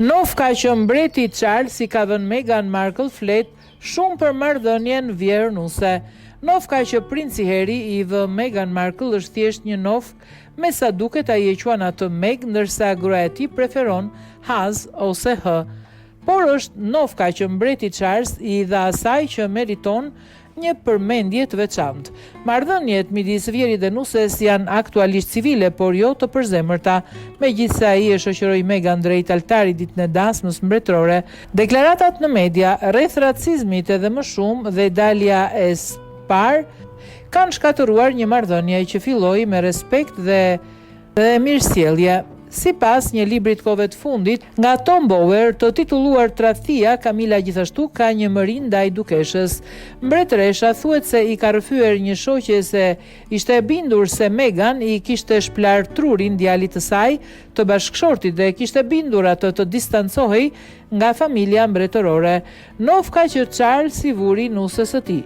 Nofka që mbreti Charles i ka dhënë Meghan Markle flet shumë për marrëdhënien vjehërr-nuse. Nofka që princi Harry i vë Meghan Markle është thjesht një nofkë, me sa duket ai e quan atë Meg ndërsa gruaja e tij preferon Haz ose H. Por është nofka që mbreti Charles i dha asaj që meriton një përmendje të veçantë. Marrëdhëniet midis vjehrrit dhe nuses janë aktualisht civile, por jo të përzemërta, megjithëse ai e shoqëroi Meghan drejt altarit ditën e dasmës mbretërore. Deklaratat në media rreth racizmit edhe më shumë dhe dalja e parë kanë shkatërruar një marrëdhënie që filloi me respekt dhe dhe mirësjellje. Sipas një libri të kohëve të fundit, nga Tom Bower, të titulluar Tradhtia, Camilla gjithashtu ka një mëri ndaj dukeshës. Mbretëresha thuhet se i ka rrëfyer një shoqe se ishte e bindur se Meghan i kishte shplarë trurin djalit të saj të bashkëshortit dhe e kishte bindur atë të distancohej nga familja mbretërore. Nofka që Charles i vuri nuses së tij.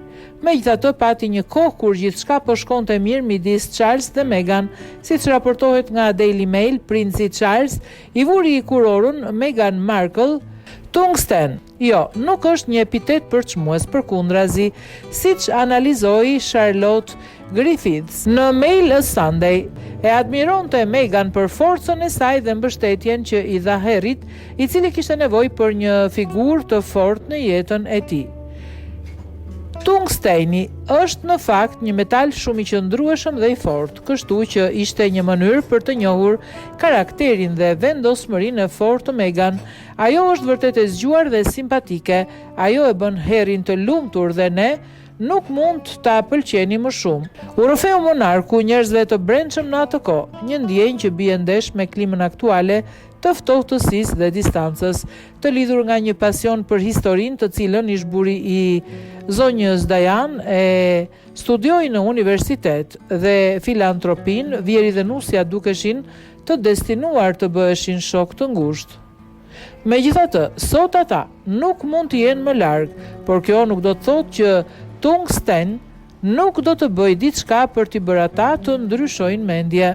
Megjithatë, pati një kohë kur gjithçka po shkonte mirë midis Charles dhe Meghan. Siç raportohet nga Daily Mail, princi Charles i vuri kurorën Meghan Markle tungsten. Jo, nuk është një epitet përçmues, përkundrazi, siç analizoi Charlotte Griffiths në Mail on Sunday, e admironte Meghan për forcën e saj dhe mbështetjen që i dha Harryt, i cili kishte nevojë për një figurë të fortë në jetën e tij. Tungsteni është në fakt një metal shumë i qëndrueshëm dhe i fortë, kështu që ishte një mënyrë për të njohur karakterin dhe vendosmërinë e fortë të Meghan. Ajo është vërtet e zgjuar dhe simpatike, ajo e bën Harryn të lumtur dhe ne Nuk mund ta pëlqenim më shumë. U rrëfeu monarku njerëzve të brendshëm në atë kohë, një ndjenjë që bie ndesh me klimën aktuale të ftohtësisë dhe distancës, të lidhur nga një pasion për historinë të cilën ish-burri i zonjës Diane e studioi në universitet dhe filantropinë, vjehrri dhe nusja dukeshin të destinuar të bëheshin shokë të ngushtë. Megjithatë, sot ata nuk mund të jenë më larg, por kjo nuk do të thotë që Tungsten nuk do të bëjë diçka për t'i bërë ata të ndryshojnë mendje.